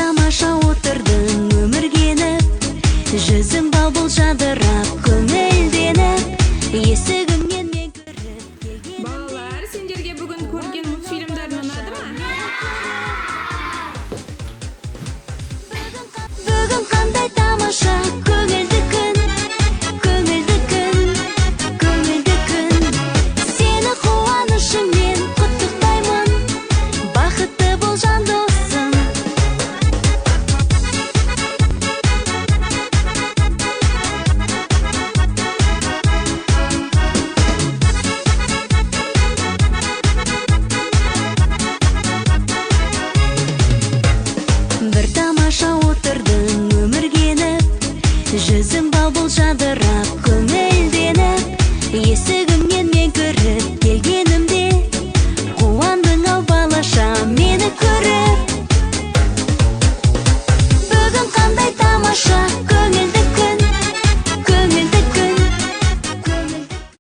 Тамаша отырдың өмірге еніп, жүзің бал бұл жадырап, көңілденіп, есігіңнен мен кіріп келгенімде. Балалар, сендерге бүгін көрген мультфильмдерің ұнады ма? Бүгін қандай тамаша көңілді күн, көңілді күн, көңілді күн. Сені қуанышыңмен құттықтаймын, бақытты бол, жан досым. Бір тамаша отырдың өмірге еніп, жүзің бал бұл жадырап, көңілденіп, есігіңнен